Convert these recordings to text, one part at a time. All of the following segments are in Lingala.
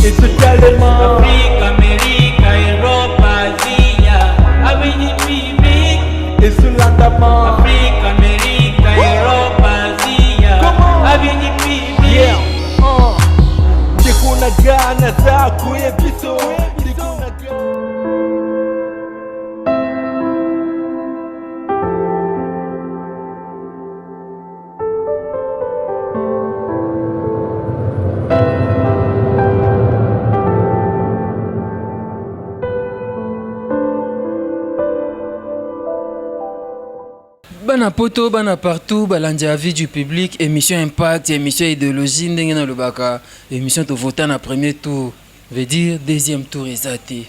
Ezotalema. Afrika, Amerika, Europa, Asia, ABGPB. Ezolandama. Afrika, Amerika, Europa, Asia, Come on. ABGPB. Yeah. Ndeko na nga naza koyebiso. Ndeko na nga. Bana poto, bana partout, balandi ya Vie du public, émission impact, émission idéologie. Ndenge nalobaka, émission tovota na premier tour, veut dire deuxième tour eza te.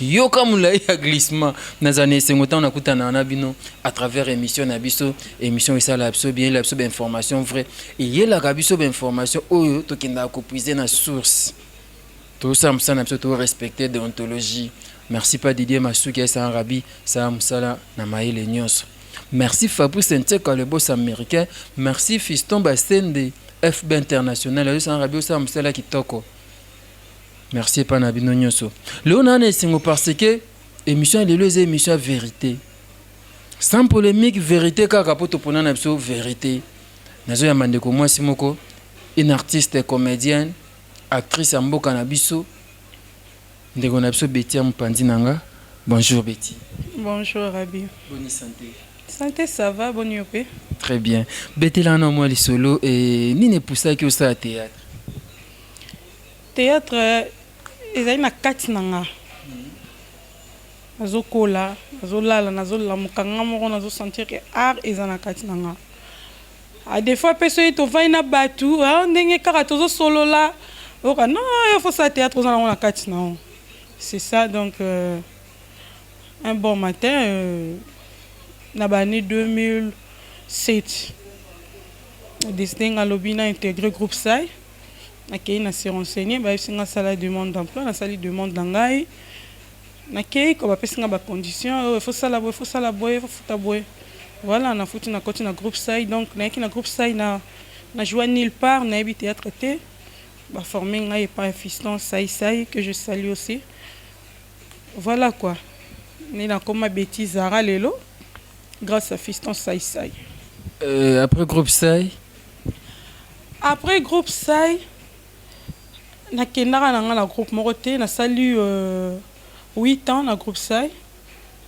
Yoka molai ya glissement. Nazala na esengo ntango nakutana na bino à travers émission na biso. Émission esalaka biso bien, eyelaka biso bainformation vrai, eyelaka biso bainformation oyo tokendaka kopuiser na source. Tosala mosala na biso, torespecte déontologie. Merci pa Didier Masuki, esa rabi sala mosala na mayele nyonso. Merci Fabrice Ntseka, le boss américain. Merci Fiston Basende, FB international, azosala rabi, osala mosala kitoko. Merci epa na bino nyonso. Lelo naa na esengo parce que émission ya lelo eza émission ya vérité, sans polémique, vérité kaka, mpo topona na biso vérité. Nazoyamba ndeko mwasi moko, une artiste comédienne, actrice ya mboka na biso, ndeko na biso Betty ya mopanzi na nga. Bonjour Betty. Bonjour Rabi. Boni santé? Santé ça va, boni yo pe? Très bien. Betela na mwa lisolo e nini epusaki osala théâtre? Théâtre ezali na kati na nga. Nazokola, nazolala, nazolamuka, nga moko nazosentir ke art eza na kati na nga. A des fois mpe soki tovandi na bato, ah, ndenge kaka tozosolola, oyoka non, yo faut sala théâtre, oza nango na kati na yo. C'est ça. Donc un bon matin na baannée 2007, décidé nga alobi na intégré groupe SAI. Nakei na se renseigner, bayebisi nga asala demande d'emploi. Nasali demande na ngai, nakei ko bapesi nga bacondition oyo: faut sala boye, faut sala boye, faut futa boye. Voilà, nafuti, nakoti na groupe SAI. Donc nayaki na groupe SAI na joua nulle part, nayebi théâtre te. Baforme ngai epai ya Fiston Sai Sai, que je salue aussi. Voilà quoi, nde nakoma Betty Zara lelo grâce à Fiston Sai Sai. Après groupe SAI? Après groupe SAI, nakendaka na nga na groupe moko te. Nasali 8 ans na groupe SAI.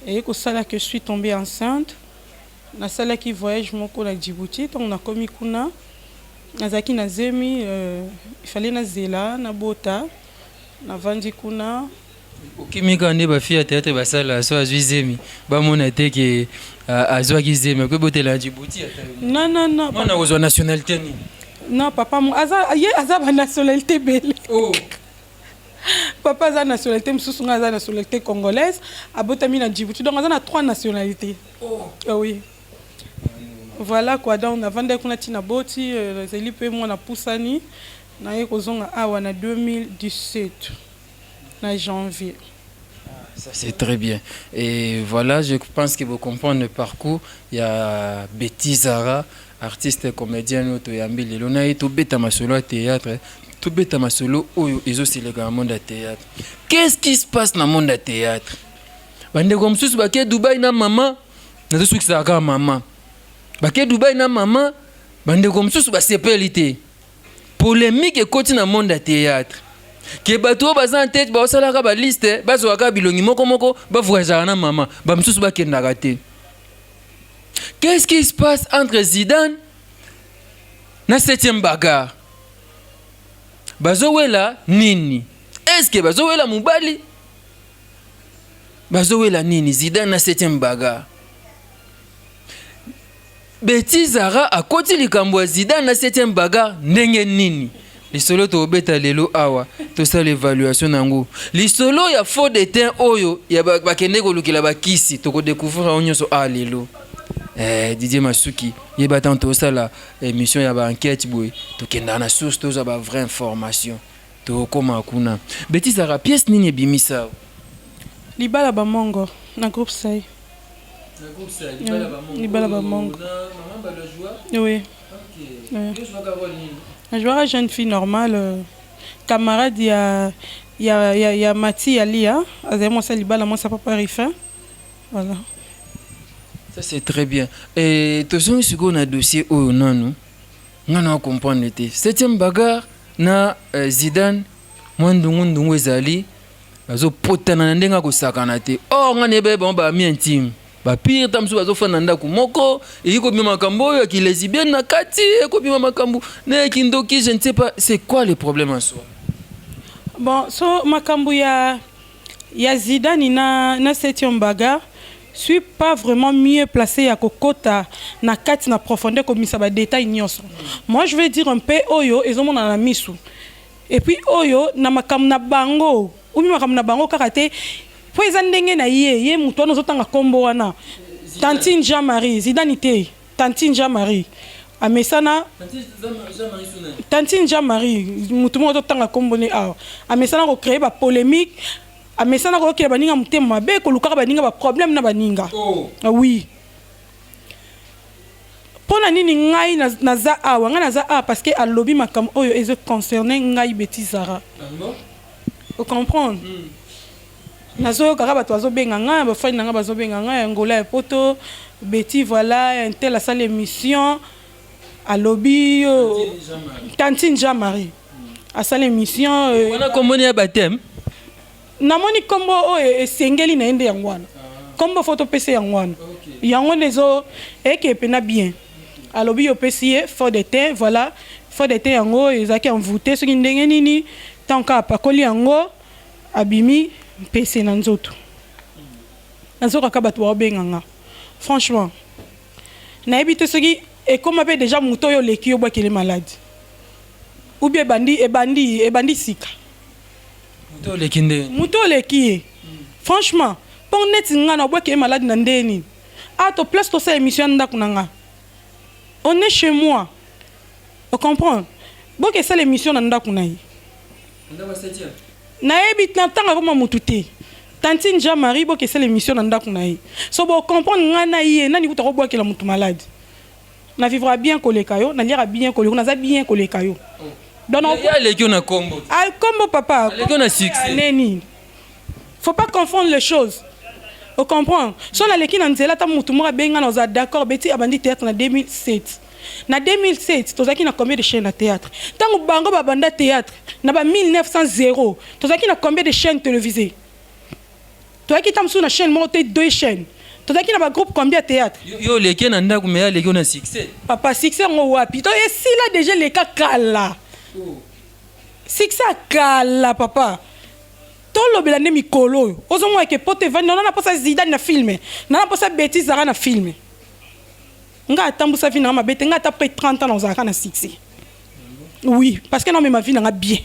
Eye kosala que je suis tombée enceinte. Nasalaki voyage moko na Djibouti. Ntango nakomi kuna, nazalaki na zemi. Il fallait nazela nabota. Navandi kuna. Okimi kaka nde bafille ya théâtre basala so azwi zemi, bamona te ke azwaki zemi, akoki botela na Djibouti ata yo. Non, non, non. Mwana kozwa nationalité nini? Non, papa mo aza, ye aza banationalité ebele. Oh. Papa aza nationalité mosusu, ngai aza nationalité congolaise, abotami na Djibouti, donc aza na trois nationalités. Oh. Ah oui, voilà quoi. Donc navandaki kuna ntina boti, nazali mpe mwana pusani. Naye kozonga awa na 2017 na janvier. Ça, c'est très bien. Et voilà, je pense que vous comprenez le parcours. Il y a Betty Zara, artiste et comédienne, toyambi lelo na ye. Tobeta masolo ya théâtre, tobeta masolo oyo ezoseleka na monde ya théâtre. Qu'est-ce qui se passe na monde ya théâtre? Bandeko mosusu bake Dubai na mama, nazosukisaka kaka mama, bake Dubai na mama. Bandeko mosusu basepeli te. Polémique ekoti na monde ya théâtre ke bato oyo baza na tete baosalaka baliste, bazwaka bilongi moko moko, bavoyageaka na mama, bamisusu bakendaka te. Qu'est-ce qui se passe entre Zidane na septième bagarre? Bazowela nini? Est ce que bazowela mobali? Bazowela nini, Zidane na septième bagarre? Betty Zara akoti likambo ya Zidane na septième bagarre ndenge nini? Lisolo tobeta lelo awa, tosala évaluation na yango. Lisolo ya fond de teint oyo ya bakende kolukela bakisi, tokodécouvrir yango nyonso a lelo. Didier Masuki, yeba ntango tosala émission ya baenquête boye, tokendaka na source, tozwa bavrai information. Tokóma kuna. Betty Zara, pièce nini ebimisa? Libala bamongo na groupe SAI. Libala bamongo, oui. Najouaka jeune fille normale. Camarade ya ya ya, ya Mati ya Lia, azali mwasi ya libala, mwasi ya papa Rifin. Voilà. Ça c'est très bien. Et tozongi sikoyo na dossier oyo nanu nga na comprendre te. Septième bagarre na Zidane mwa ndungu ndungu ezali bazopotana na ndenge ya kosakana te. Or nga nayeba bango ba amis intime. Ba pire ta mosusu bazofanda na ndako moko eyiki kobima makambo oyo ya kilesbienne na kati ekobima makambo na ya kindoki, je ne sais pas c'est quoi le problème en soi. Bon, so makambo ya ya Zidane na septième bagarre, suis pas vraiment mieux placé ya kokota na kati na profondeur komisa ba détail nyonso. Moi je vais dire un peu oyo ezomona na misu. Et puis oyo na makambo na bango, umi makambo na bango kaka te po eza ndenge na ye, ye moto wana ozotanga kombo wana. Tantine Jean-Marie, Zidane te, Tantine Jean-Marie. Amesana Tantine Jean-Marie, moto moko ozotanga kombo ne awa. Amesana ko créer ba polémique, amesana kokela baninga motema mabe, kolukaka baninga ba problème na baninga. Oh. Ah oui. Mpona nini ngai naza awa? Ngai naza awa parce que alobi makambo oyo ezo concerne ngai Betty Zara. Ocomprendre? Nazoyokaka bato bazobenga ngai, bafani na ngai bazobenga ngai ya Ngola ya Poto, Betty voilà, un tel asali émission, alobi Tantine Jean-Marie asali émission. Wana komoni ya baptême. Namoni kombo oyo esengeli na ye nde yango wana. Kombo fo topesa yango wana. Yango nde ezo eke pena bien. Alobi yo opesi ye fond de teint, voilà, fond de teint yango ezalaki envoûté soki ndenge nini, tant ka apakoli yango abimi mpese na nzoto. Nazokaka bato baobenga nga. Franchement, nayebi te soki ekoma pe déjà moto oyo oleki yo bwakele maladi. Ou bien ebandi ebandi ebandi sika. Moto oleki nde. Moto oleki ye. Franchement, mpo neti nga na obwaki ye maladi na ndenge nini? Ah, to place tosala émission ya ndako na nga. On est chez moi. O comprendre? Boke esala émission na ndako na ye. Nayebi na ntango akoma motu te. Tantine Jean-Marie boke esala émission na ndako na ye. So bo comprendre nga na ye nani kuta kobwakela motu maladi. Na vivra bien koleka yo, naliaka bien koleka, naza bien koleka yo. Donc ye aleki yo na kombo. Ah, kombo papa. Aleki yo na succès. Neni. Faut pas confondre les choses. O comprendre? So naleki na nzela ata mutu moko abenga na oza d'accord Betty abandi théâtre na 2007. Na 2007 tozalaki na combien de chaînes na théâtre? Tango bango babanda théâtre na ba 1900 tozalaki na combien de chaînes télévisées? Tozalaki ta mosusu na chaîne moko te, deux chaînes. Tozalaki na ba groupe combien ya théâtre? Yo oleki na ndako mais ye aleki yo na succès. Papa, succès yango wapi? To esila déjà eleka kala. Succès ya kala papa. Tolobela nde mikolo oyo. Ozomona ke poto evandi na na posa Zidane na film. Na posa Betty Zara na film. Nga atambusa vie na nga mabe te, nga ata près 30 ans nazalaka na succès. Oui, parce que naomema vie na nga bien.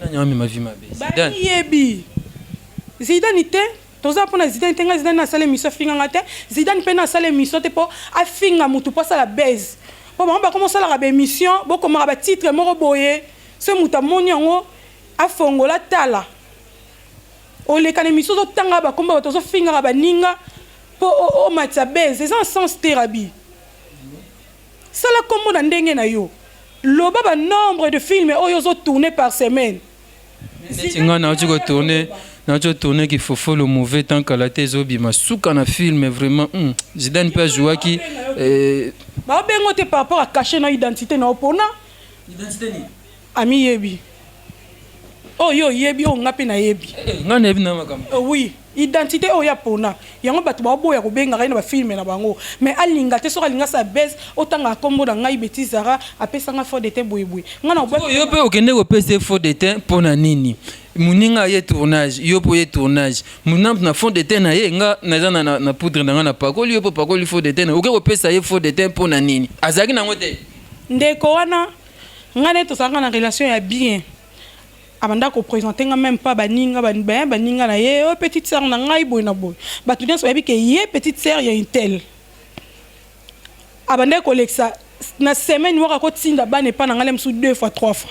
Nani amema vie mabe? Zidane. Bayebi. Zidane te, toza mpona Zidane te, nga Zidane nasala émission afinga nga te. Zidane mpe nasala émission te mpo afinga motu mpo asala buzz. Mpo bango bakoma osalaka ba émission, bokomaka ba titre moko boye, so moto amoni yango afongola tala. Oleka na émission ozotanga bakomba bato ozofingaka baninga mpo omatisa buzz, eza na sens te rabi. Sala kombo na ndenge na yo. Loba ba nombre de films oyo ozotourner par semaine. Neti nga nauti kotourner, nauti kotourner Kifofo le mauvais temps kala te ezobima suka na film vraiment. Zidane mpe azwaki Baobengo te par rapport à cachet na identité na opona. Identité nini? Amiyebi. Oyo oyebi, oyo nga mpe nayebi. Nga nayebi na makambo. Oui, identité oyo ya pona yango bato baoboya kobengaka ye na bafilme na bango, mais alinga te soki alinga asala buzz otangaka nkombo na ngai Betty Zara apesanga fond de teint boyeboye nga na Yo mpe okende kopesa ye fond de teint mpo na nini? Moninga aye tournage, yo mpo ye tournage mona na fond de teint na ye, nga naza na poudre na nga na pakoli, yo mpo pakoli fond de teint na, oke kopesa ye fond de teint mpo na nini? Azalaki nango te. Ndeko wana ngai nde tozalaka na relation ya bien, abanda koprésente nga même pas baninga baninga na ye, oyo petite sœur na ngai boye na boye, bato nyonso bayebi ke ye petite sœur ya intel. Abandaki kolekisa na semaine moko akotinda bana epa na ngai le mosusu deux fois, trois fois.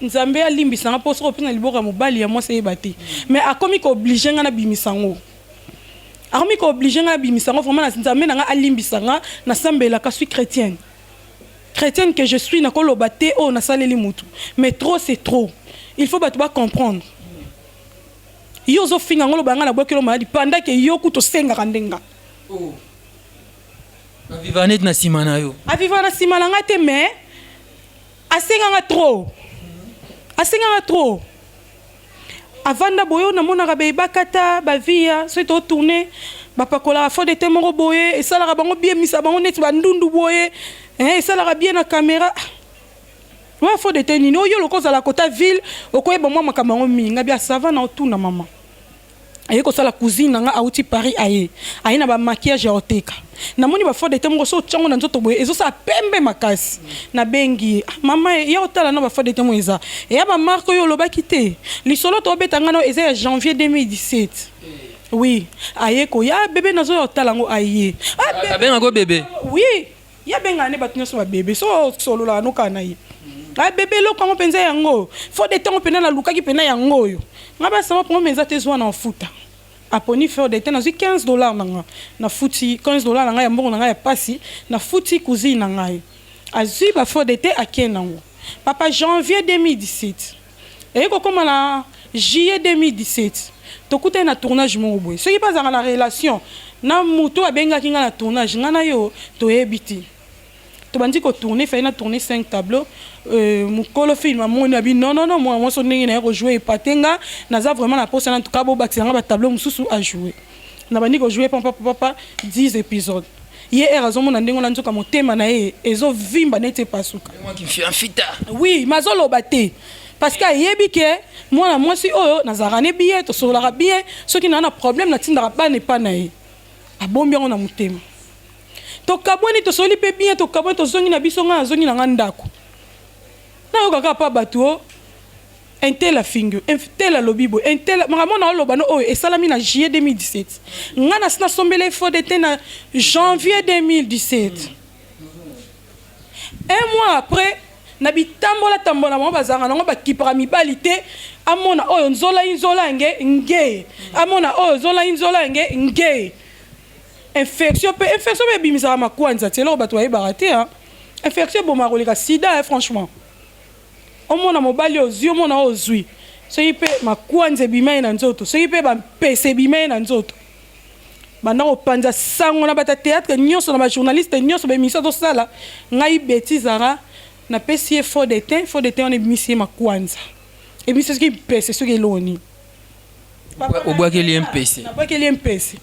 Nzambe alimbisa nga mpo soki opesa na liboko ya mobali ya mwasi eyeba te, mais akomi koobliger nga nabimisa yango, akomi koobliger nga nabimisa yango vraiment. Nzambe na nga alimbisa nga, nasambelaka, suis chrétienne. Chrétienne que je suis, nakoloba te oyo nasaleli mutu, mais trop c'est trop. Il faut bato bacomprendre. Yo ozofinga ngo, oloba nga nabwakeli maladi, pendant que yo kutu osengaka nde nga. Oh. Aviva neti na nsima na yo. Aviva na nsima na nga te, mais asenganga trop, asenganga trop. Avanda boye, oyo namonaka beyebakata bavia, soki totourne, bapakolaka fond de teint moko boye, esalaka bango bien, misa bango neti bandundu boye, esalaka bien na caméra. Wana fond de teint nini oyo? Loko ozala kota ville, okoyeba mwa makambo yango mingi. Nga bia sava na otuna mama aye kosala cousine na nga auti Paris, aye na bamaquillage ya oteka. Namoni bafond de teint moko, so otyango na nzoto boye, ezosala pembe makasi. Nabengi ye: "Ah, mama, ya otala na bafond de teint moko eza eya bamarque oyo olobaki te." Lisolo tobeta nga na eza ya janvier 2017. Oui, aye koya: "Ah, bebe, nazoya otala yango." Aye: "Ah, bebe." Abengako bebe? Oui, ye abengaka nde bato nyonso babebe. So osololaka nokaka na ye: "Ah, bebe, eloko yango mpenza, yango fond de teint mpenza nalukaki mpenza, yango oyo." Nga basama mpongo mpenza te, zwa na ofuta. Aponi fond de teint, nazwi 15 $ na nga, nafuti 15 $ na ngai ya mbongo na ngai ya pasi. Nafuti cousine na ngai, azwi bafond de teint, akei nango. Papa, janvier 2017 eye kokóma na juillet 2017, tokutani na tournage moko boye. Soki mpe azalaka na relation na moto abengaki ngai na tournage, ngai na yo toyebi te. Tobandi kotourne, fai na tourne 5 tableau. Mokolo film amoni abi: "Non, non, non, mwana mwasi, ndenge na ye kojouer epate nga, naza vraiment na posa na ntuka bobakisa nga batableau mosusu." Ajoue, nabandi kojouer papa papa 10 épisodes. Ye ere azomona ndenge wana, nzoka motema na ye ezovimba neti epasuka. Oui, mais azoloba te, parce que ayebi ke mwana mwasi oyo nazalaka ne bien, tosololaka bien. Soki naa na problème, natindaka bana epa na ye. Abombi yango na motema. Tokabwani, tosoli mpe bien, tokabwani, tozongi na biso. Ngai nazongi na nga ndako, nayokaka mpa bato o un tel afingi, un tel alobi boye, un tel. Makambo na oloba no oyo esalami na juillet 2017, ngai nasi nasombela fond de teint na janvier 2017. Un mois après, na bitambola tambola bango bazalaka nango, bakipaka mibali te. Amona oyo nzolai nzola nge nge, amona oyo nzolai nzola nge nge. Infection mpe, infection mpe ebimisaka makwanza ti eloko bato bayebaka te. Infection ebomaka koleka sida. Franchement, omona mobali ozwi, omona oyo ozwi, soki mpe makwanza ebima ye na nzoto, soki mpe bampese ebima ye na nzoto, banda kopanza sango na bato ya théâtre nyonso, na bajournaliste nyonso, baémission tosala. Ngai betizara, napesi ye fond de teint. Fond de teint wana ebimisi ye makwanza, ebimisi soki mpese, soki eloko nini. Obwakeli ye mpese? Nabwakeli ye mpese.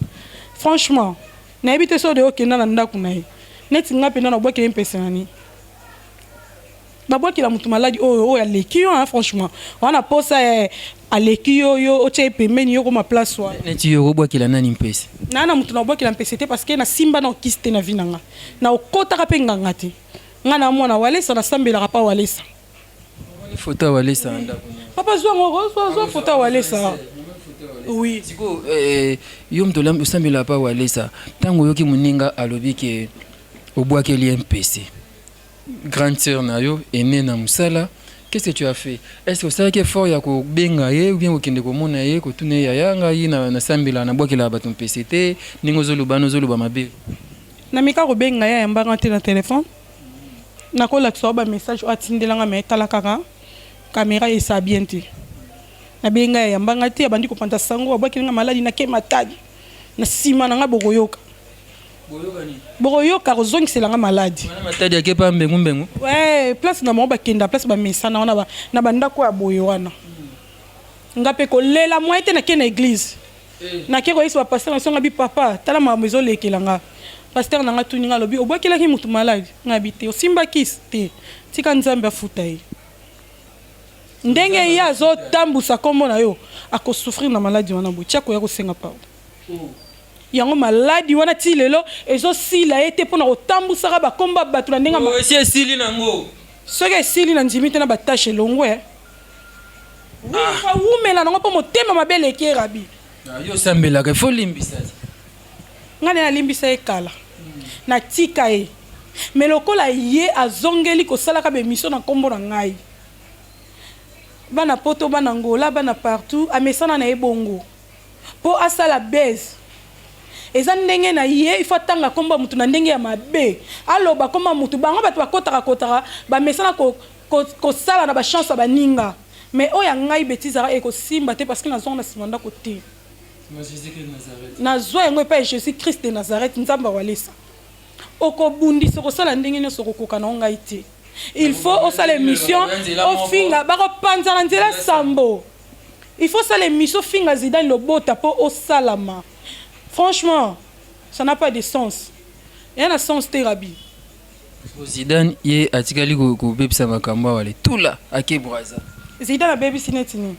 Franchement, nayebi te so de okenda na ndako na ye. Neti nga mpenza, nabwakeli ye mpese na nini? Babwakela motu maladi oyo oyo aleki yo, franchement, wana posa aleki yo, yo otya ye pembeni, yo koma place wana. Neti yo, okobwakela nani mpese? Naa na motu nabwakela mpese te, parce que nasimba na okisi te na vie na nga, na okotaka mpe nganga te. Nga na mwana Walesa, nasambelaka mpa Walesa. Foto ya Walesa na ndako? Papa, zwa ngo, zwa foto ya Walesa, oui. Sikoyo yo moto osambelaka mpa Walesa, ntango oyoki moninga alobi ke obwakeli ye mpese, grande sœur na yo ene na mosala, qu'est-ce que tu as fait? Est-ce que osalaki effort ya kobenga ye ou bien kokende komona ye, kotuna ye: "Yaya, ngai nasambela, nabwakelaka bato mpese te, ndenge ozoloba na ozoloba mabe"? Nameka kobenga ye, ayambanga te na telefone. Nakolakisa o bamessage oyo atindelanga, me etala kaka caméra esa bien te. Nabenga ye, ayambanga te. Abandi kopanza sango abwakelinga maladi. Nake Matadi na nsima na nga, bokoyoka, bokoyoka kozongiselanga maladi. Matadi ake pa mbengu mbengu? Ouais, place na bango bakenda, place bamesana wana na bandako ya boye wana. Nga mpe kolela moye te. Nake na église, nake koyebisa bapasteur na songa bi: "Papa, tala makambo ezolekela nga." Pasteur na nga tuni nga, alobi: "Obwakelaki motu maladi?" Nga bi: "Te." "Osimbaki te? Tika Nzambe afuta ye. Ndenge ye azotambusa nkombo na yo, akosouffrir na maladi wana boye. Tia koya kosenga pardon." Yango maladi wana ti lelo ezosila ye te, mpona kotambusaka bakombo ya bato na ndenge esi esili nango? Soki esili, na ndimi te na batashe elongwe awumela nango, mpo motema mabe eleki ye, rabi. Yo osambelaka, ifo limbisa. Ngai nde nalimbisa ye kala, natika ye. Me lokola ye azongeli kosalaka baémission na nkombo na ngai, bana Poto, bana Ngola, bana partout, amesana na ye bongo mpo asala base. Eza ndenge na ye, il faut atanga kombo ya mutu na ndenge ya mabe. Aloba kombo ya mutu, bango batu bakotaka kotaka, bamesana ko kosala na ba chance ya baninga. Mais oyo ya ngai Betty Zara ekosimba te parce que nazua yango na sima ndako te. Nazua yango epai ya Jesus Christ de Nazareth, Nzambe ya Walesa. Okobundisa, okosala ndenge nionso okokoka na yo ngai te. Il faut osala emission ofinga, bakopanza na nzela sambo. Il faut osala emission ofinga Zidane Lobota po osalama. Franchement ça n'a pas de sens. Eya na sens te Rabbi. Po Zidane ye atikali kobebisa makambo awa le tula ake Brazza. Zidane abebisi neti nini?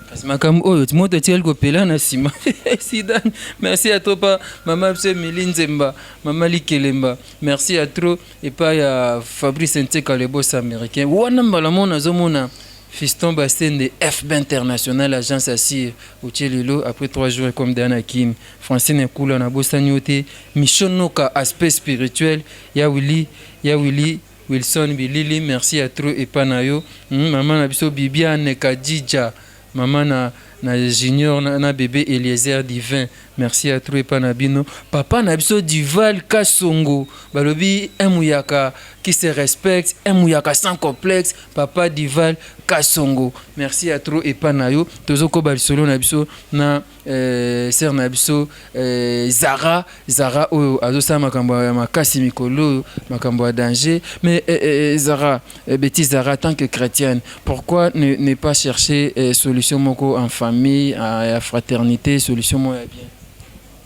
Kasi makambo oyo moto atikali kopela na sima Zidane merci à trop pa mama biso Emilie Nzemba mama Likelemba merci à trop epai ya Fabrice Nteka le boss américain wana mbala moko nazomona Fiston Basende FB International agence assure otie lelo après 3 jours comme Diana Kin Francine Ekula nabosani yo te Micho Noka aspect spirituel ya Willy ya Willy Wilson Bilili merci ya trop epa na yo maman na biso Bibiane Kadidja maman na na Junior na, na bebe Eliezer Divin merci ya trop epa na bino papa na biso Duval Kasongo balobi un muyaka qui se respecte un muyaka sans complexe papa Duval Kasongo merci ya trop epa na yo tozokoba lisolo na biso na Eh, sœur na biso eh, Zara Zara oyo azosala makambo ya makasi mikolo oyo makambo ya danger mais eh, eh, eh, Zara eh, Betty Zara tant que chrétienne pourquoi ne, ne pas chercher eh, solution moko en famille ya fraternité solution moko ya bien?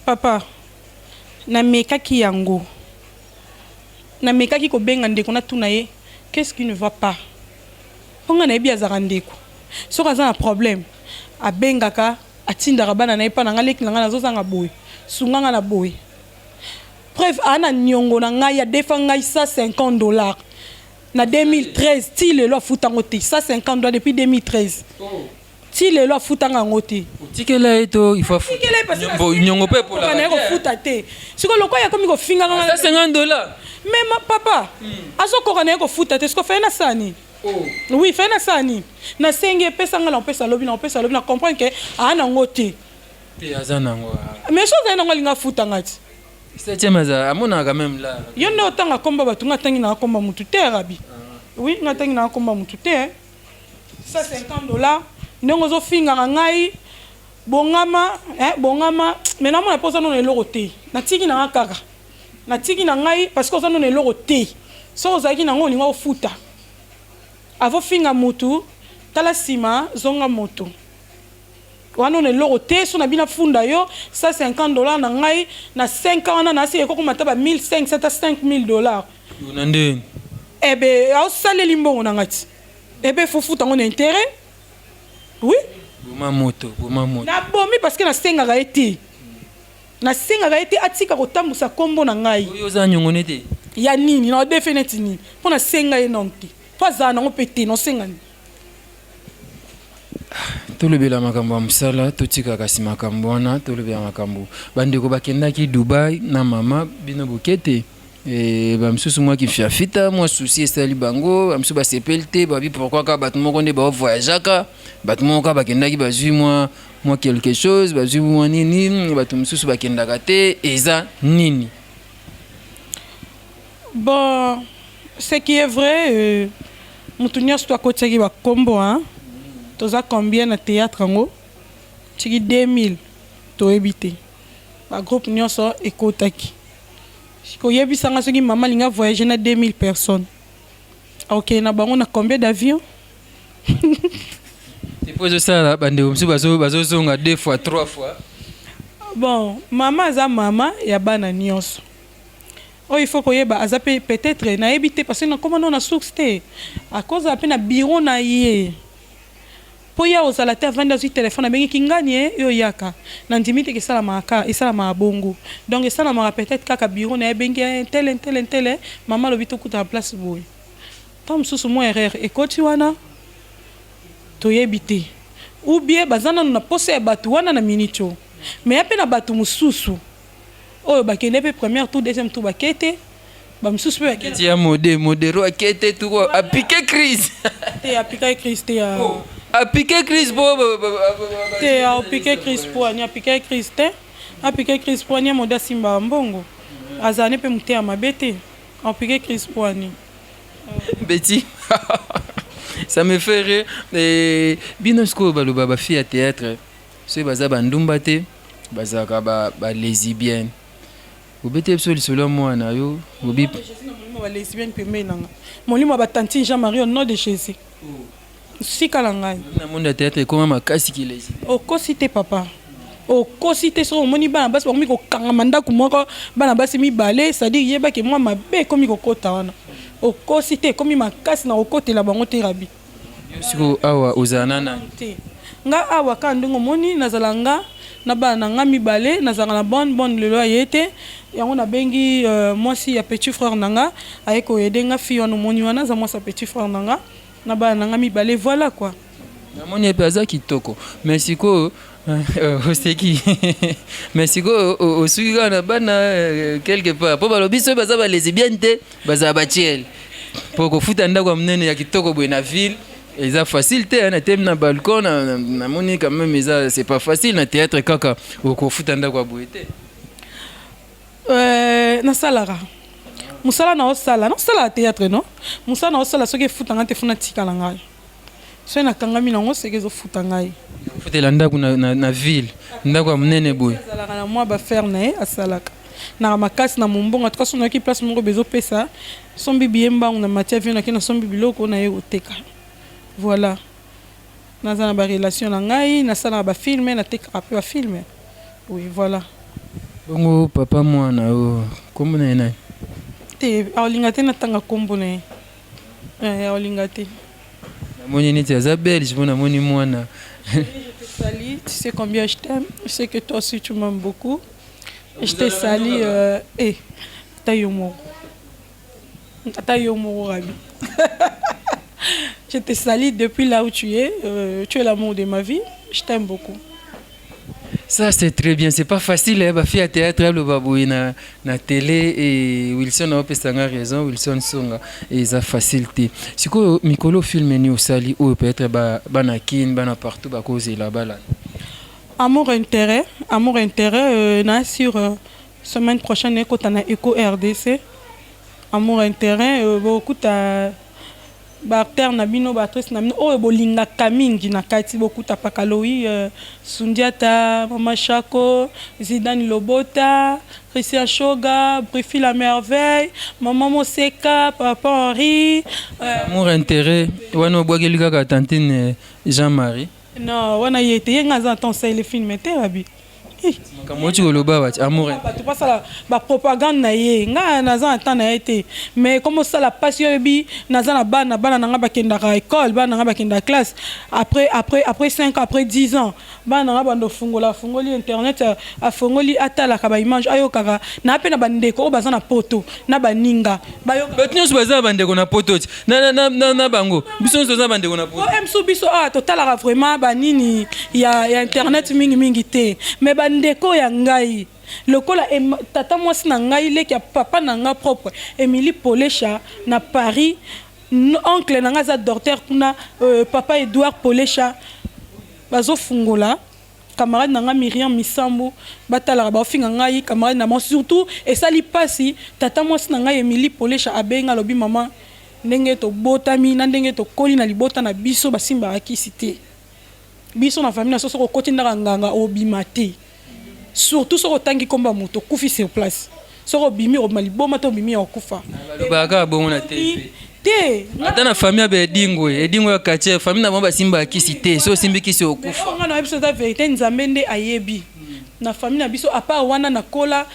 Papa namekaki yango namekaki kobenga ndeko natuna ye qu'est-ce qui ne va pas po nga nayebi azalaka ndeko soki aza na problème abengaka atindaka bana na ye epa na nga leki na nga nazozanga boye sunga nga na boye preuve aa na niongo na ngai adefa ngai 150 dollars na 2013 ti lelo afuta yango te. 150 dollars depuis 2013 ti lelo afutanga yango te. Otikela ye to il faut Tikela ye parce que nyongo mpe koka na ye kofuta te. Sikoyo lokola akomi kofinga nga 150 dollars. Mais ma papa azokoka na ye kofuta te. Sikoyo faye nasala nini? Oui, faye nasala nini? Nasengi epesa nga na kopesa lobi, na kopesa lobi, na comprendre ke aa nango te. Te, aza nango. Mais so azali nango, alinga afuta nga ti. Septième aza amonaka quand même là. Yo nde otanga komba bato, nga atangi nanga komba mutu te. Rabi, oui, nga atangi nanga komba mutu te. 150 dollars ndenge ozofingaka ngai, bongama eh, bongama. Mais namona mpo oza nano eloko te. Natiki nanga kaka, natiki na ngai parce que oza nano eloko te. Soki ozalaki nango, olinga ofuta. Avofinga mutu, tala nsima, zonga moto wana ona eloko te. So na bino afunda yo 150 dollars na ngai na 5 ans wana nasi ekokoma ata ba 1500 ata 5000 dollars. Na ndeni? Ebe aosaleli mbongo na ngai ti ebe fofuta yango na intérêt, oui. Boma moto, boma moto. Nabomi parce que nasengaka ye te, nasengaka ye te atika kotambusa nkombo na ngai. Oyo oza nyongo ne te. Ya nini na odefe neti nini mpo nasenga ye nano te, mpo azala nango mpe te, naosenga nini? Tolobela makambo ya mosala, totika kasi makambo wana. Tolobela makambo bandeko bakendaki Dubai na mama bino boke te. Bamisusu mwa kifiafita, mwa souci esali bango. Bamisusu basepeli te, babi pourquoi kaka bato moko nde baovoyageaka, bato moko kaka bakendaki bazwi mwa quelque chose, bazwi mwa nini, bato mosusu bakendaka te, eza nini? Bon, ce qui est vrai, moto nyonso to akotisaki bakombo, hein? Toza combien na théâtre yango? Tiki 2000, toyebi te. Bagroupe nyonso ekotaki. Koyebisanga soki mama alingi avoyage na 2000 personnes, akokende na bango na combien d'avion? Epo ezosala bandeko mosusu bazozonga deux fois, trois fois. Bon, mama aza mama ya bana nyonso. Oyo il faut koyeba, aza mpe peut-être, nayebi te parce que nakóma nano na source te, akozala mpe na bureau na ye mpo ya ozala te, avandi, azwi telefone, abengiki ngani ye yo yaka. Nandimi te ke esalamaka, esalamaka bongo. Donc esalamaka peut-être kaka bureau na ye abengi ntele ntele ntele, mama alobi tokutana place boye. Ntango mosusu mwa erreur ekoti wana, toyebi te, ou bien baza nanu na posa ya bato wana na minute oyo. Mais ya mpe na bato mosusu oyo bakende mpe première tour, deuxième tour, bake te. Bamosusu mpe bakende. Ya mode modero ake te, tuko apike crise. Te, apikaki crise te ya Apike crise po Te, apike crise po ani? Apikaki crise te. Apike crise poani ye mode asimbaka mbongo. Azala ne mpe moteya mabe te. Apike crise poani. Betty, ça me fait rire. Et bino sikoyo baloba ba fille ya théâtre soki baza bandumba te, bazalaka ba lesbienne. Obete biso lisolo ya mwana yo obi. Molimo ba lesbienne pembeni na nga, molimo ya ba tantine Jean Marie, au nom de Jésus, sika na ngai. Na monde ya théâtre ekoma makasi ki lesbienne. Okosi te papa, okosi te. Soki omoni bana basi bakomi kokangama ndako moko, bana basi mibale, c'est-à-dire yebaki mwa mabe ekomi kokota wana. Okosi te, ekomi makasi na kokotela bango te, Rabi. Yo sikoyo awa ozala na nani? Te, nga awa kaka ndenge omoni, nazala nga na bana na nga mibale, nazalaka na bonne bonne. Lelo aye te, yango nabengi mwasi ya petit frère na nga, aye koyede nga. Fille wana omoni wana aza mwasi ya petit frère na nga na bana na nga mibale, voilà quoi. Namoni ye mpe aza kitoko, mais sikoyo oseki, mais sikoyo osuki kaka na bana quelque part, mpo balobi soki baza balesbienne te, bazala batiele, mpo kofuta ndako ya monene ya kitoko boye na ville eza facile te. Na temi na balcon, namoni quand même eza, c'est pas facile. Na théâtre kaka okofuta ndako ya boye te. Nasalaka mosala na osala, naosalaka théâtre, non, mosala na osala. Soki efutanga te, funa tikala ngai. Soki nakangami nango, seke ezofuta ngai. Kofutela ndako na ville, ndako ya monene boye? Azalaka na mwa baaffaire na ye, asalaka naka makasi na mombongo. Atuka so nayoki place moko bezopesa, sombi biye mbangu na matia avion, nake nasombi biloko na ye koteka. Voilà, naza na barelation na ngai, nasalaka bafilme, natekaka mpe bafilme, oui, voilà. Bongo papa mwana oyo, kombo na ye nani? Te, aolinga te natanga nkombo na ye. Aolinga te. Namoni neti aza belge, mpo namoni mwana. Je te salue, tu sais combien je t'aime. Je sais que toi aussi tu m'aimes beaucoup. Je te salue. Ata yo moko. Ata yo moko, Rabi. Je te salue depuis là où tu es. Tu es l'amour de ma vie. Je t'aime beaucoup. Ça, c'est très bien. C'est pas facile, hein, ba fille à théâtre, aloba boye na télé et Wilson apesanga raison, Wilson Songa, et eza facile te. Sikoyo mikolo film ni osali oyo peut-être ba bana kin, bana partout bakozela balanda? Amour intérêt, amour intérêt, na sur semaine prochaine ekota na Eco RDC. Amour intérêt, bokuta baacteur na bino, baactrice na bino oyo bolingaka mingi na kati. Bokuta Pakaloi, Sundiata, Mama Chako, Zidane Lobota, Christian Shoga, Brifi la merveille, Mama Moseka, Papa Henri. Amour intérêt wana obwakeli kaka tantine Jean-Marie? Non, wana ye te, ye nga aza ata osaleli film te, Rabi. Makambo oti koloba wati amour. Bato basala bapropagande na ye, nga naza na temps na ye te. Mais comme osala mpasi, oyebi naza na bana, bana na nga bakendaka école, bana na nga bakendaka classe. Après 5 ans, après 10 ans, bana na nga bando ofungola, afungoli internet, afongoli, atalaka baimage, ayokaka na mpe na bandeko oyo baza na poto na baninga. Bato nyonso baza na bandeko na poto ti na bango, biso nyonso toza na bandeko na poto. Msu biso awa totalaka vraiment banini ya internet mingimingi te, mais bandeko ya ngai lokola tata mwasi na ngai, leki ya papa na nga propre, Émilie Polesha na Paris, oncle na ngai aza docteur kuna, papa Edouard Polesha, bazofungola. Camarade na nga Miriam Misambo, batalaka, baofinga ngai camarade na bango. Surtout esali mpasi, tata mwasi na ngai Émilie Polesha abenga, alobi: "Mama, ndenge tobotami na ndenge tokoli na libota na biso, basimbaka kisi te. Biso na famille na so, soki okoti ndaka nganga, obima te. Surtout soki otangi nkombo ya moto, okufi sur place. Soki obimi, obima liboma to obimi ya kokufa." Balobaka kaka bongo na te. Te. Ata na famille ya baedingwe, edingwe ya quartier, famille na bango basimbaka kisi te, so osimbi kisi, okufa. Nga na biso eza vérité, Nzambe nde ayebi. Na famille na biso, à part wana nakola,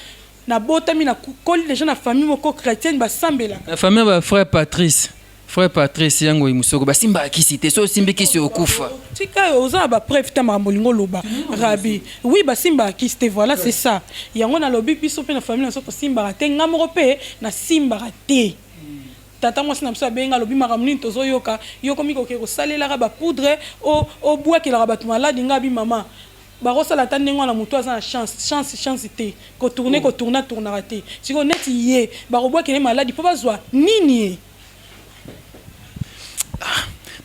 nabotami, nakoli déjà na famille moko chrétienne, basambelaka. Na famille ya bafrère Patrice, frère Patrice yango mosoko, basimbaka kisi te, so osimbi kisi, okufa. Tika, oza na bapreuve te. Makambo olingi oloba, Rabi, oui, basimbaka kisi te, voilà, c'est ça. Yango nalobi, biso mpe na famille na biso tosimbaka te, nga moko mpe nasimbaka te. Tata mwasi na biso abenga, alobi: "Makambo nini tozoyoka? Yo komi koke kosalelaka bapoudre, obwakelaka bato maladi." Nga abi: "Mama, bakosala ata ndenge wana, motu aza na chance, chance, chance te. Kotourne, kotourne, atournaka te. Sikoyo neti ye, bakobwakela ye maladi mpo bazwa nini ye?"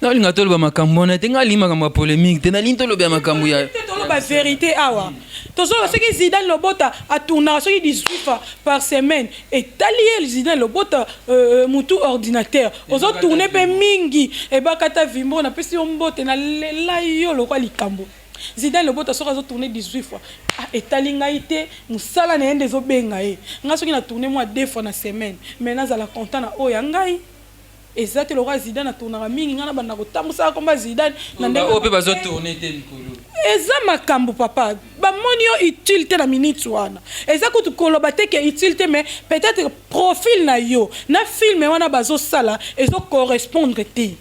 Naolinga toloba makambo wana te. Ngai alingi makambo ya polémique te, nalingi toloba ya makambo ya Te, toloba vérité awa. Tozoloba soki Zidane Lobota atournaka soki 18 fois par semaine, etali ye. Zidane Lobota, mutu ordinateur, ozotourne mpe mingi. Ebakata Vimbo, napesi yo mbote, nalela yo lokwa likambo. Zidane Lobota soki azotourne 18 fois, ah, etali ngai te. Mosala na ye nde ezobenga ye. Ngai soki na tourne mwa deux fois na semaine, mais nazala content na oyo ya ngai. Eza te lokola Zidane atournaka mingi, ngai nabanda kotambusaka komba Zidane na ndenge oyo mpe bazotourne te mikolo. Eza makambo, papa. Bamoni yo utile te na minute wana. Eza kutu koloba te ke utile te, mais peut-être profil na yo na film wana bazosala ezocorrespondre te.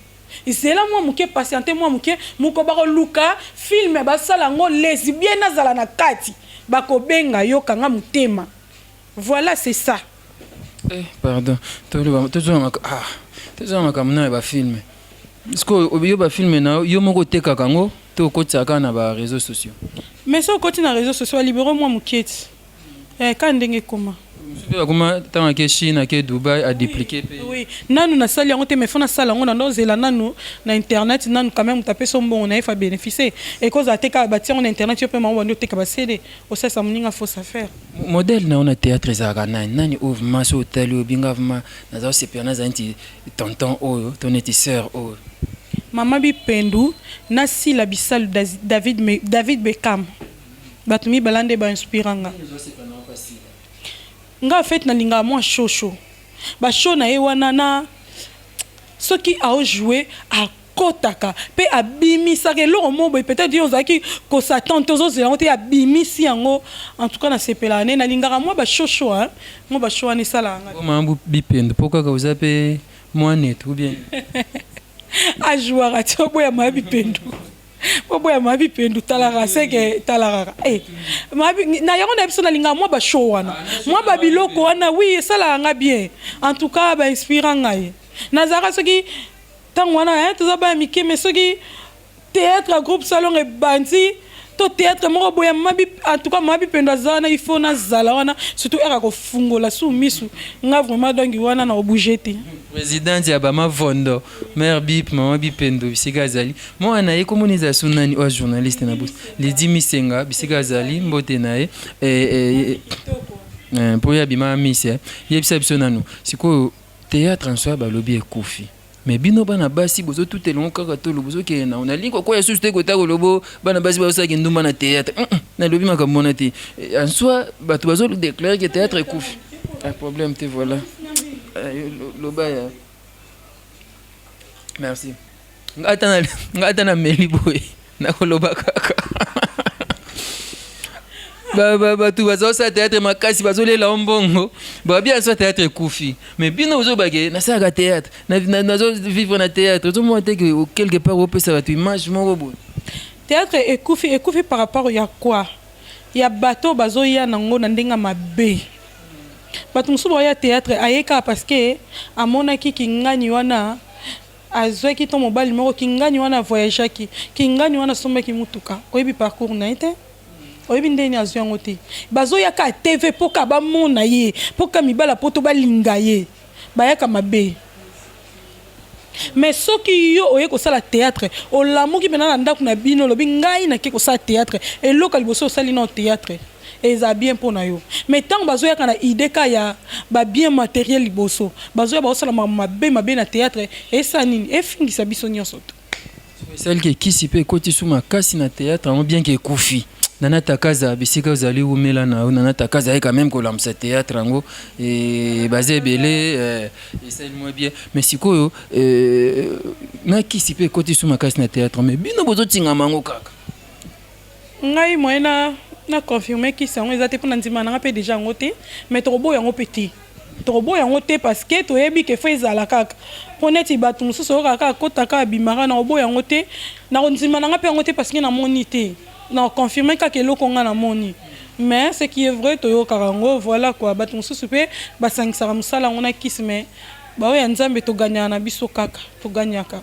Zela mwa moke, patiente mwa moke. Moko bakoluka film basala yango lesbienne, azala na kati, bakobenga yo. Kanga motema, voilà, c'est ça. Eh, pardon, tozwa makambo na ya bafilm. Sikoyo yo, bafilm na yo moko otekaka yango to okotisaka kaka na baréseaux sociaux? Mais so okoti na réseaux sociaux, balibero mwa moke ti kaka ndenge ekoma. Mosusu mpe bakoma ntango ake Chine, ake Dubai, aduplike mpe. Oui, nanu nasali yango te, mais faut nasala yango. Nando ozela nanu na internet nanu. Quand même, moto apesi mbongo na ye, fa bénéficie. Ekozala te kaka batia yango na internet, yo mpe mango bandi oteka baCD, osalisa moninga fausse affaire. Modèle na yo na théâtre ezalaka nani? Nani oyo vraiment so otali obinga vraiment naza kosepela, nazala neti tonton oyo to neti sœur oyo? Mama Bipendu na Sila Bisalu, David Beckham, bato mibala nde bainspira nga. Nga en fait nalingaka mwa shosho, bashow na ye wana, na soki aojoue, akɔtaka mpe abimisaka eloko moko boye. Peut-être yo ozalaki kosatan te, ozozela yango te, abimisi yango. En tout cas nasepelaka nde, nalingaka mwa bashosho, mwa bashow wana esalaka nga. Mama Bipendu, mpo kaka oza mpe mwanetu ou bien? Ajouaka ti oboya Mama Bipendu, oboya Mama Bipendu. Talaka seke, tala kaka na yango na biso. Nalingaka mwa bashow wana, mwa babiloko wana. Oui, esalaka nga bien. En tout cas bainspira ngai. Nazalaka soki ntango wana toza baya mike, mais soki théâtre ya groupe Salon ebandi to théâtre moko boye, en tout cas Mama Bipendo aza wana, il faut nazala wana, surtout ere akofungola su misu nga vraiment. Donc wana na obouge te. Présidente ya bamavondo, mare Bip, mama Bipendo, bisika azali, mwana na ye komona ezala so nani oyo journaliste na bosi, Lidi Misenga, bisika azali, mbote na ye mpo ye abima mise. Yebisa biso nanu sikoyo, théâtre en soi balobi ekufi, mais bino bana basi bozotutela yango kaka tolo, bozokende nango. Nalingi kokwaya susu te kota kolobo bana basi bazosalaki ndumba na théâtre. Nalobi makambo wana te. En soi bato bazodéclare ke théâtre ekufi, un problème te. Voilà, loba ya merci. Nga ata nameli boye, nakoloba kaka. Bato bazosala théâtre makasi, bazolela o mbongo, babi aso théâtre ekufi, mais bino ozobake nasalaka théâtre, nazovivre na théâtre. Ozomona te ke quelque part opesa bato image moko boye? Théâtre ekufi, ekufi par rapport ya quoi? Ya bato bazoya nango na ndenge mabe. Bato mosusu baoya théâtre, aye kaka parce que amonaki kingani wana azwaki to mobali moko kingani wana avoyageaki, kingani wana asombaki mutuka. Oyebi parcours na ye te, oyebi ndenge azwi yango te. Bazoyaka TV mpo ka bamona ye, mpo ka mibala po to balinga ye, bayaka mabe. Mais soki yo oye kosala théâtre, olamuki mpena na ndako na bino, olobi ngai nake kosala théâtre, eloko ya liboso osali nao théâtre, eza bien mpo na yo. Mais ntango bazoyaka na idée ka ya babien matériel liboso, bazoya baosala makambo mabe mabe na théâtre, esala nini? Efingisa biso nyonso to. Esaliki ekisi mpe ekoti su makasi na théâtre yango, bien ke ekufi. Nana Takaza, bisika ozali, umela na yo. Nana Takaza aye quand même kolamusa théâtre yango, baza ebele, esali mwa bien. Mais sikoyo na kisi mpe ekoti su makasi na théâtre, mais bino bozotingama yango kaka. Ngai moye na confirme kisi yango eza te, mpona ndima nanga mpe déjà yango te. Mais tokoboya yango mpe te, tokoboya yango te, parce que toyebi ke faut ezala kaka, mpo neti bato mosusu oyokaka kaka kotaka abimaka. Na koboya yango te, na kondima nanga mpe yango te, parce que namoni te. Na confirme kaka eloko nga namoni, mais ce qui est vrai, toyokaka yango, voilà quoi. Bato mosusu mpe basangisaka mosala yango na kisi, mais baoyo ya Nzambe, toganyaka na biso kaka, toganyaka.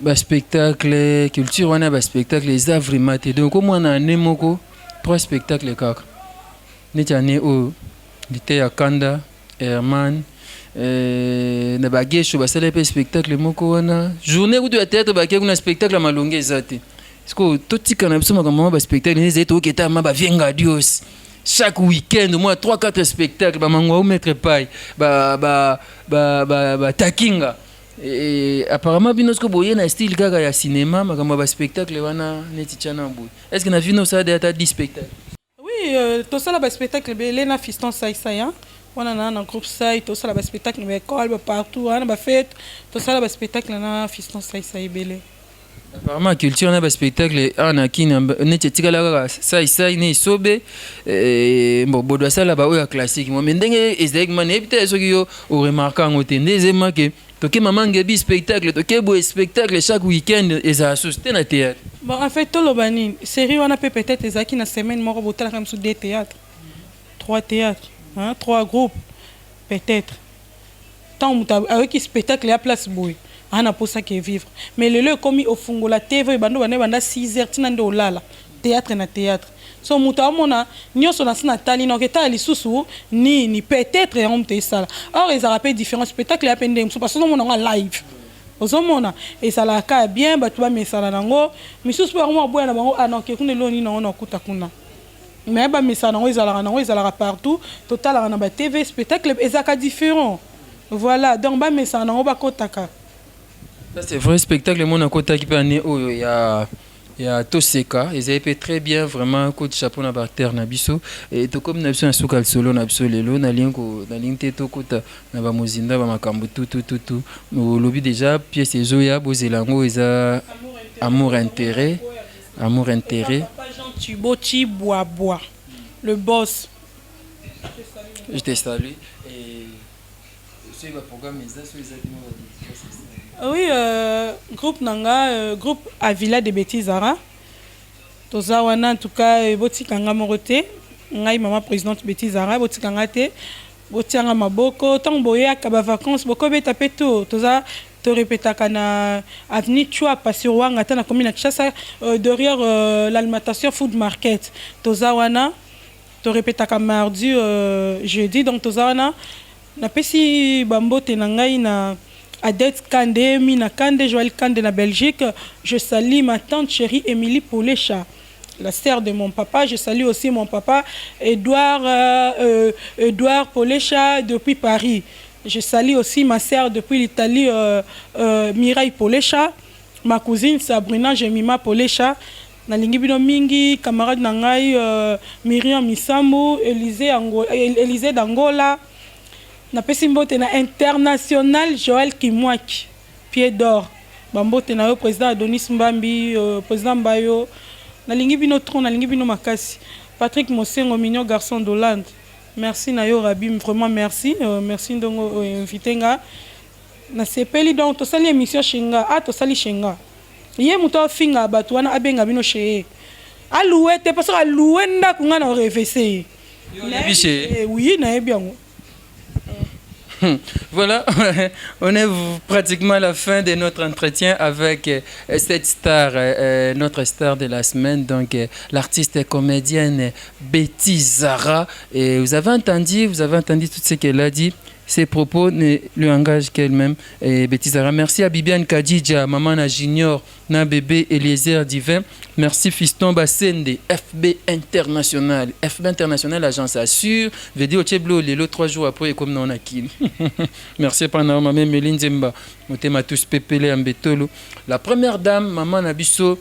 Baspectacle, culture wana ya baspectacle eza vraiment te. Donc omwana année moko, trois spectacle kaka. Neti année oyo, lite ya kanda Herman na bagesho basala mpe spectacle moko wana, journée kutu ya théâtre, bake kuna, spectacle ya malonge eza te. Sikoyo totika na biso makambo ma baspectacle nde ezali tokoketa ma bavienga dios chaque week-end au moins 3 4 spectacles bamango au maître pai batakinga Et apparemment bino sikoyo boye na style kaka ya cinéma, makambo ya baspectacle wana neti tiana boye. Est ce que na vino osala de ata 10 spectacle? Oui, tosala baspectacle ebele na Fiston Saisai, hein? Wana na groupe Sai, tosala baspectacle na baécole, bapartout wana, bafete, tosala baspectacle na Fiston Saisai ebele. Apparemment culture na baspectacle awa na Kini neti etikala kaka Saisai ne Esobe. Bon, Bodo asala baoyo ya classique mo, mais ndenge ezalaki ma, nayebi te soki yo oremarquer yango te, nde ezema ke toke mama ngebi spectacle, toke boye spectacle chaque week-end, ezala susu te na théâtre. Bon, en fait, toloba nini, série wana mpe peut-être ezalaki na semaine moko botalaka mosu deux théâtres, trois théâtres, hein, trois groupes peut-être. Ntango moto ayoki spectacle ya place boye, aa na mposaki evivre. Mais lelo ekomi ofungola TV, ebanda banda ebanda 6 heures ntina nde olala, théâtre na théâtre. So moto amona nyonso na si na tali na oketala lisusu nini, peut-être yango moto esala. Or ezalaka mpe différent, spectacle ya mpe ndenge mosusu, parce ozomona yango live, ozomona ezalaka ya bien, bato bamesana nango. Misusu mpe bango baboya na bango, ah, naoke kuna, eloko nini nango nakuta kuna. Mais bamesana nango, ezalaka nango, ezalaka partout, totalaka na batv, spectacle ezalaka différent. Voilà, donc bamesana nango, bakotaka. Ça c'est vrai, spectacle mona akotaki mpe année oyo ya Toseka ezali mpe très bien, vraiment coup de chapeau na baacteur na biso. E tokomi na biso na suka lisolo na biso lelo. Nalingi te tokota na bamozinda bamakambo tutututu. Olobi déjà pièce ezoya, bozela yango, eza Amour Intérêt, Amour Intérêt. Papa Jean Thibaut Chibwabwa, le boss. Je te salue. Et soki baprogramme eza, soki eza te, mo badédicace. Oui, groupe nanga, groupe Avila de Betty Zara, toza wana. En tout cas, botika nga moko te, ngai mama présidente Betty Zara, botika nga te, botianga maboko. Ntango boyaka bavacance, bokobeta mpe tour. Toza, torepetaka na avenue Chwapa sur Wanga, ata na commune ya Kinshasa, derrière l'alimentation Food Market. Toza wana, torepetaka mardi, jeudi. Donc toza wana. Napesi bambote na ngai na Adette Kande, Mina Kande, Joël Kande na Belgique. Je salue ma tante chérie Émilie Polecha, la sœur de mon papa. Je salue aussi mon papa Edouard, Edouard Polecha depuis Paris. Je salue aussi ma sœur depuis l'Italie, Mireille Polecha, ma cousine Sabrina Jemima Polecha. Nalingi bino mingi, camarade na ngai Miriam Misambu, Élysée, Élysée d'Angola. Napesi mbote na international Joël Kimwaki, Pied d'Or. Bambote na yo, président Adonis Mbambi, président Mbayo. Nalingi bino trop, nalingi bino makasi. Patrick Mosengo, mignon garçon d'Hollande. Merci na yo Rabi, vraiment merci. Merci ndongo invité nga. Nasepeli. Donc tosali émission chez nga. Ah, tosali chez nga. Ye moto afinga bato wana, abenga bino chez ye. Aloué te, parce que aloué ndako nga na orevese ye. Oyebi chez? Oui, nayebi yango. Voilà, on est pratiquement à la fin de notre entretien avec cette star, notre star de la semaine, donc l'artiste comédienne Betty Zara. Et vous avez entendu tout ce qu'elle a dit. Ses propos ne lui engagent qu'elle-même. Et Betty Zara, merci à Bibiane Kadidja, maman na Junior, na bébé Eliezer Divin. Merci Fiston Bassende, FB International. FB International, agence assure. Veut dire, Tcheblo, lelo, 3 jours après, comme on a qui. Merci pendant ma mère Méline Zemba. Motema tous pepele ambetolo. La première dame, maman na biso.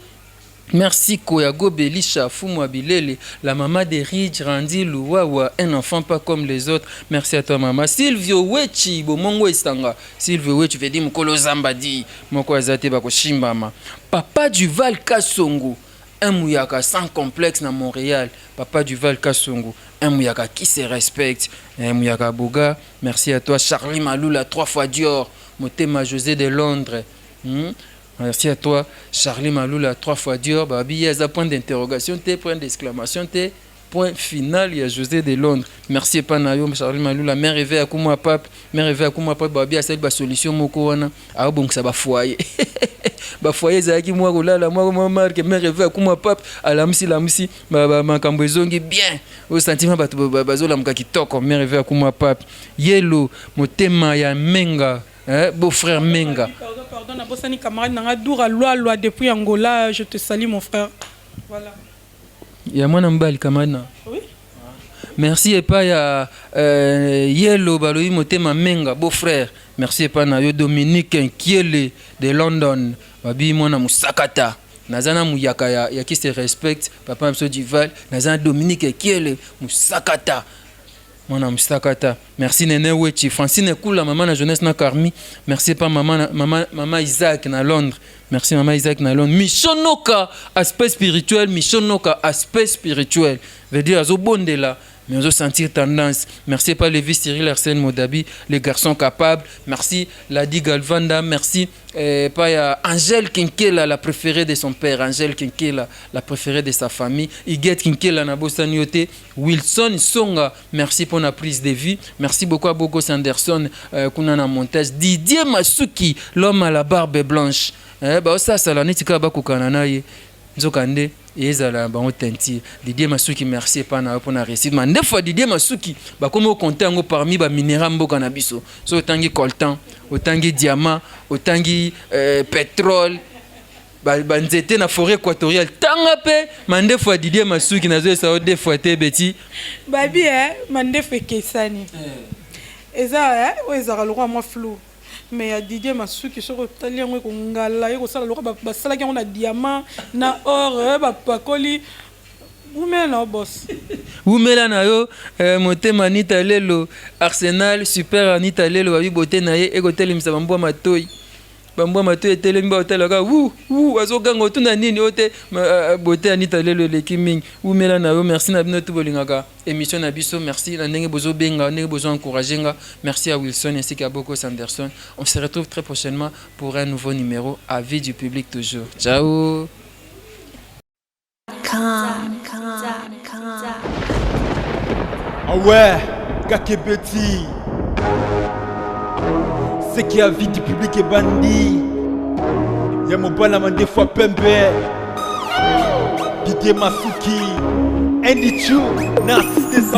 Merci Koyago Belisha Fumwa Bilele, la maman de Ridge Randy Louawa, un enfant pas comme les autres. Merci à toi, maman. Silvio Wechi, Bomongo Estanga. Silvio Wechi veut dire Mokolo Zambadi, Moko Azate Bako Shimbama. Papa Duval Kasongo, un Mouyaka sans complexe na Montréal. Papa Duval Kasongo, un Mouyaka qui se respecte. Un Mouyaka Boga. Merci à toi Charlie Maloula, trois fois Dior. Motema José de Londres. Merci à toi, Charlie Maloula, trois fois Dior. Babi, il y a point d'interrogation, T, point d'exclamation, T, point final, il y a José de Londres. Merci Panayo, Charlie Maloula, mère éveille à Koumou Pape, mère éveille à Koumou Pape, Babi, a celle solution moko wana, a bon ça ba foyer. Ba foyer ezalaki mwa kolala mwa marke, mère éveille à Koumou Pape, alamusi lamusi, ba ba makambo ezongi bien. Au sentiment bato bazolamuka kitoko, mère éveille à Koumou Pape. Yelo, motema ya menga. Eh, beau frère Menga. Pardon, pardon, nabosani camarade nanga Doura Lwa depuis Angola, je te salue, mon frère. Voilà. Ya mwana mobali camarade na. Oui. Merci epai ya Yelo balobi motema Menga beau frère. Merci epai na yo Dominique Nkiele de London. Babi mwana musakata. Naza na muyaka ya qui se respecte papa na biso Duval. Naza na Dominique Nkiele musakata. Mwana musakata. Merci Nene Wechi, Francine Kula, maman na jeunesse na Carmi. Merci pa maman mama mama Isaac na Londres. Merci maman Isaac na Londres. Michonoka aspect spirituel, Michonoka aspect spirituel. Veut dire azo bondela mais ozo sentir tendance. Merci pa Lévi Cyril Arsène Modabi, les garçons capables. Merci Ladi Galvanda, merci pa ya Angèle Kinkela, la préférée de son père, Angèle Kinkela, la préférée de sa famille. Iguette Kinkela na bosani yote, Wilson Songa, merci pour la prise de vue. Merci beaucoup à Bogos Anderson, kuna na montage. Didier Masuki, l'homme à la barbe blanche. Ba ça ça la neti ka ba kokana na ye. Nzokande ezala bango teinture. Didier Masuki, merci pa na pour la réussite. Mais des fois Didier Masuki ba komo compter yango parmi ba minerais mboka na biso. So otangi coltan, otangi diamant, otangi pétrole, ba nzete na forêt équatoriale. Tanga pe mandefu ya Didier Masuki nazo esa deux fois te beti. Babi mandefu ekesani. Eza oyo ezalaka lokola mwa flou. Mais ya Didier Masuki soki otali yango ekongala, ekosala lokola basalaki yango na diamant na or, bapakoli. Wumela na yo boss. Wumela na yo motema Anita Lelo, Arsenal super Anita Lelo babi bote na ye ekotelemisa bambwa matoi. Bambwa matoi etelemi ba otalaka wu wu azoganga otuna nini ote bote Anita Lelo eleki mingi. Wumela na yo, merci na bino tu bolingaka émission na biso, merci na ndenge bozo benga, ndenge bozo encourager nga. Merci à Wilson ainsi qu'à Bokos Anderson. On se retrouve très prochainement pour un nouveau numéro à Vie du public toujours. Ciao. Ah ouais, Kakebeti. Ce qui a vie du public est bandit. Y'a mon bon amande fois pembe. Didier Masuki, Andy Chu, Narcisse.